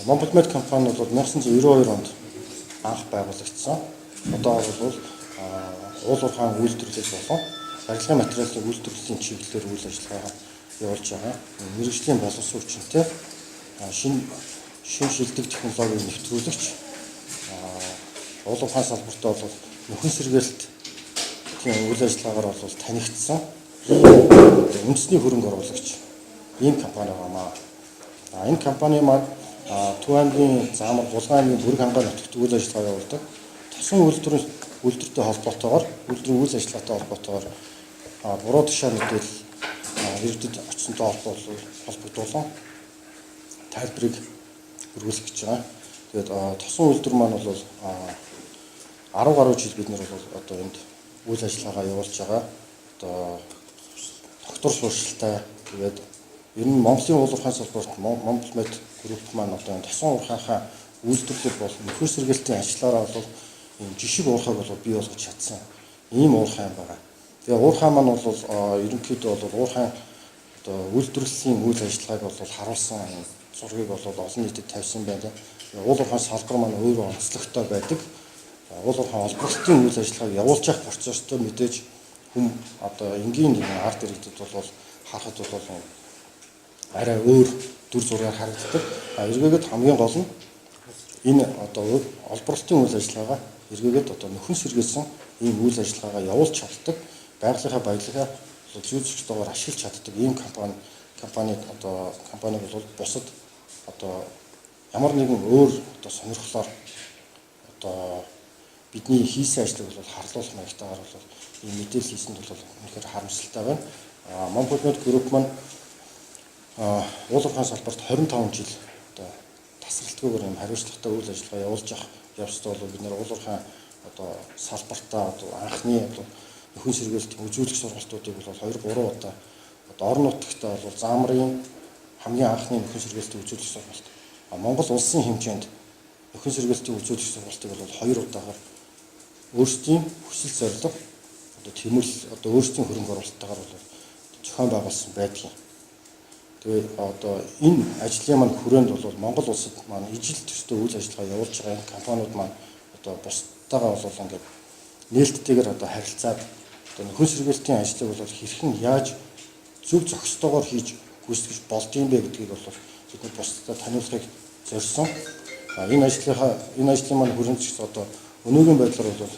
Монголмед компани бол 1992 онд анх байгуулагдсан. Одоо бол уул уурхайн үйлдвэрлэл болон барилгын материалын үйлдвэрлэлийн чиглэлээр үйл ажиллагаа явуулж байгаа. Мэргэжлийн боловсон хүчинтэй шинэ шилдэг технологийн нэвтрүүлэгч, уул уурхайн салбарт бол нөхөн сэргээлт тийм үйл ажиллагаагаар бол танигдсан үндэсний хөрөнгө оруулагч ийм компани байна. Энэ компани маань Төв аймгийн Заамар, Булган аймгийн Бүрэг хангай нутагт үйл ажиллагаа явуулдаг. Тосон үйлдвэртэй холбоотойгоор, үйлдвэрийн үйл ажиллагаатай холбоотойгоор буруу тушаа мэдээлэл иргэдэд очсонтой холбогдуулан тайлбарыг хүргүүлэх гэж байгаа. Тэгээд тосон үйлдвэр маань бол 10 гаруй жил бид нар бол одоо энд үйл ажиллагаагаа явуулж байгаа. Одоо доктор сурчлалтай, тэгээд ер нь Монголын уул уурхайн салбарт Монголмед групп маань одоо энэ тосон уурхайхаа үйлдвэрлэл бол нөхөр сэргээлтийн ажлаараа бол ийм жишг уурхайг бол бий болгож чадсан ийм уурхай байгаа. Тэгээ уурхай маань бол ерөнхийдөө бол уурхайн одоо үйлдвэрлэлийн үйл ажиллагааг бол харуулсан зургийг бол олон нийтэд тавьсан байна. Уул уурхайн салбар маань өөрөө онцлогтой байдаг. Уул уурхайн олборлолтын үйл ажиллагааг явуулж явах процесстой мэдээж хүм одоо энгийн нэгэн ард иргэдэд бол харахад бол арай өөр дүр зургаар харагддаг. Эргээгээд хамгийн гол нь энэ одоо олборлолтын үйл ажиллагаагаа эргээгээд одоо нөхөн сэргээсэн ийм үйл ажиллагаагаа явуулж чаддаг, байгалийнхаа баялагаа зүй зохистойгоор ашиглаж чаддаг ийм компани одоо компаниг бол бусад одоо ямар нэгэн өөр одоо сонирхлоор одоо бидний хийсэн ажлыг бол харлуулах маягтайгаар бол ийм мэдээлэл хийсэнд бол үнэхээр харамсалтай байна. Монголмед групп маань уул уурхайн салбарт 25 жил одоо тасралтгүйгээр юм хариуцлагатай үйл ажиллагаа явуулж явах явцдаа бол бид нар уул уурхайн одоо салбартаа одоо анхны одоо нөхөн сэргээлт үзүүлэх сургалтуудыг бол 2 3 удаа одоо орон нутагтаа бол Заамрын хамгийн анхны нөхөн сэргээлтийн үзүүлэх сургалт, Монгол улсын хэмжээнд нөхөн сэргээлтийн үзүүлэх сургалтыг бол 2 удаагаар өөрсдийн хүсэл зорилго одоо тэмүүлэл одоо өөрсдийн хөрөнгө оруулалттайгаар бол зохион байгуулсан байдгийг. Тэгээ одоо энэ ажлын маань хүрээнд бол Монгол улсад маань ижил төстэй үйл ажиллагаа явуулж байгаа энэ компаниуд маань одоо бусдтайгаа бол ингээд нээлттэйгээр одоо харилцаад одоо нөхөн сэргээлтийн ажлыг бол хэрхэн яаж зөв зохистойгоор хийж гүйцэтгэж болд юм бэ гэдгийг бол бид нар бусдад таниулахыг зорьсон. Энэ ажлын маань хүрээнд ч одоо өнөөгийн байдлаар бол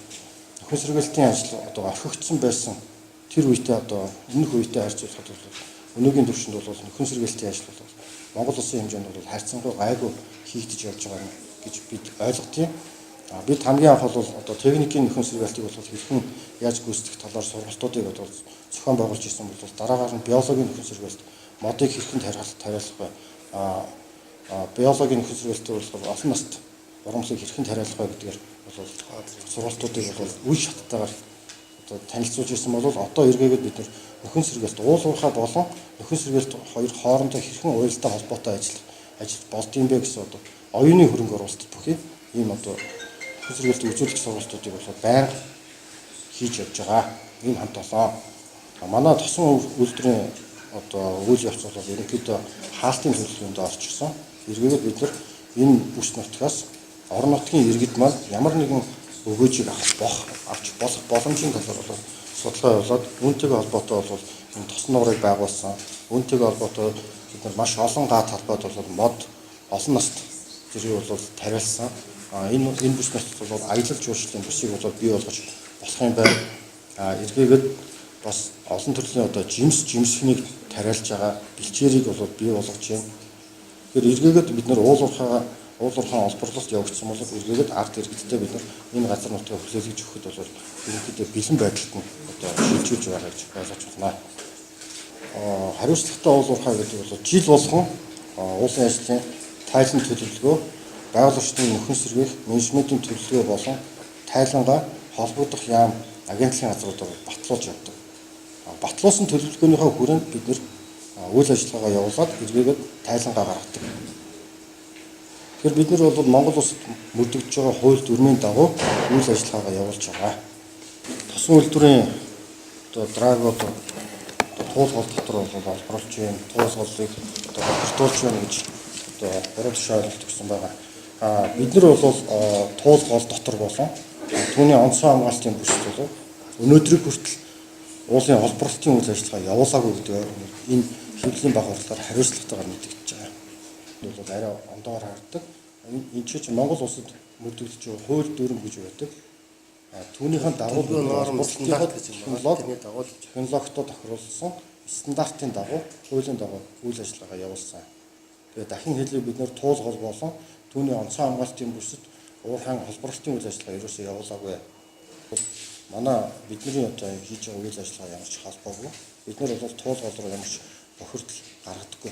нөхөн сэргээлтийн ажил одоо орхигдсон байсан тэр үедээ одоо өмнөх үедээ харьцуулахад бол өнөөгийн түвшинд бол нөхөн сэргээлтийн ажил бол Монгол улсын хэмжээнд бол харьцангуй гайгүй хийгдэж явж байгаа гэж бид ойлгодог. Бид хамгийн анх бол одоо техникийн нөхөн сэргээлтийг бол хэрхэн яаж гүйцэтгэх талаар сургалтуудыг одоо зохион байгуулж ирсэн бол дараагаар нь биологийн нөхөн сэргээлт, модыг хэрхэн тариалах вэ? Биологийн нөхөн сэргээлтийг бол олон наст урамлыг хэрхэн тариалах вэ гэдгээр бол сургалтуудыг бол үе шаттайгаар одоо танилцуулж ирсэн бол одоо эргээгээд бид нөхөн сэргээлт уул уурхай болон нөхөн сэргээлт хоёр хоорондоо хэрхэн уялдаа холбоотой ажил болд юм бэ гэсэн одоо оюуны хөрөнгө оруулалт бүхий ийм одоо нөхөн сэргээлтийн үзүүлэх сургалтуудыг бол байнга хийж явж байгаа. Ийм хамт олон. Манай тосон үйлдвэрийн одоо үйл явц бол ерөнхийдөө хаалтын төлөвлөгөөнд орчихсон. Эргээгээд бид нар энэ бүс нутгаас орон нутгийн иргэд маань ямар нэгэн өгөөжийг авч болох боломжийн талаар бол судалгаа явуулаад үүнтэйгээ холбоотой бол энэ тосон нуурыг байгуулсан. Үүнтэйгээ холбоотой бид нар маш олон га талбайд бол мод олон наст зэрэг бол тариалсан. Энэ бүс нутагт бол аялал жуулчлалын бүсийг бол бий болгож болох юм байна. Эргээгээд бас олон төрлийн одоо жимсхнийг тариалж байгаа бэлчээрийг бол бий болгож байна. Тэгэхээр эргээгээд бид нар уул уурхайн олборлолт явагдсан бол эргээгээд ард иргэдтэй бид нар энэ газар нутгаа хүлээлгэж өгөхөд бол ерөнхийдөө бэлэн байдалд нь одоо шилжүүлж байгаа гэж ойлгож байна. Хариуцлагатай уул уурхай гэдэг бол жил болгон уулын ажлын тайлан төлөвлөгөө, байгаль орчны нөхөн сэргээх менежментийн төлөвлөгөө болон тайлангаа холбогдох яам агентлагийн газруудаар батлуулж явдаг. Батлуулсан төлөвлөгөөнийхөө хүрээнд бид нар үйл ажиллагаагаа явуулаад эргээгээд тайлангаа гаргадаг. Тэгэхээр бид нар бол Монгол улсад мөрдөгдөж байгаа хууль дүрмийн дагуу үйл ажиллагаагаа явуулж байгаа. Тосон үйлдвэрийн одоо драгууд одоо туулгал дотор бол олборлож байна, туулгалыг одоо олбортуулж байна гэж одоо буруу тушаа ойлголт өгсөн байгаа. Бид нар бол Туул гол дотор болон түүний онцгой хамгаалтын бүсд бол өнөөдрийг хүртэл уулын олборлолтын үйл ажиллагаа явуулаагүй гэдэг энэ хэвлэлийн бага хурлаар хариуцлагатайгаар мэдэгдэж байгаа. Энэ бол арай ондоогоор харагддаг. Энэ чинь Монгол улсад мөрдөгдөж байгаа хууль дүрэм гэж байдаг. Түүнийхэн дагуу Төлбөр норм стандарт гэж юм байна. технологи Тэрний дагуу технологитод тохируулсан стандартын дагуу, хуулийн дагуу үйл ажиллагаа явуулсан. Тэгээ дахин хэлье, бид нар Туул гол болон түүний онцгой хамгаалтын бүсэд уурхайн холборлолтын үйл ажиллагаа ерөөсөө явуулаагүй. Манай бидний одоо хийж байгаа үйл ажиллагаа ямар ч холбоогүй. Бид нар бол Туул гол руу ямар ч бохирдол гаргадаггүй.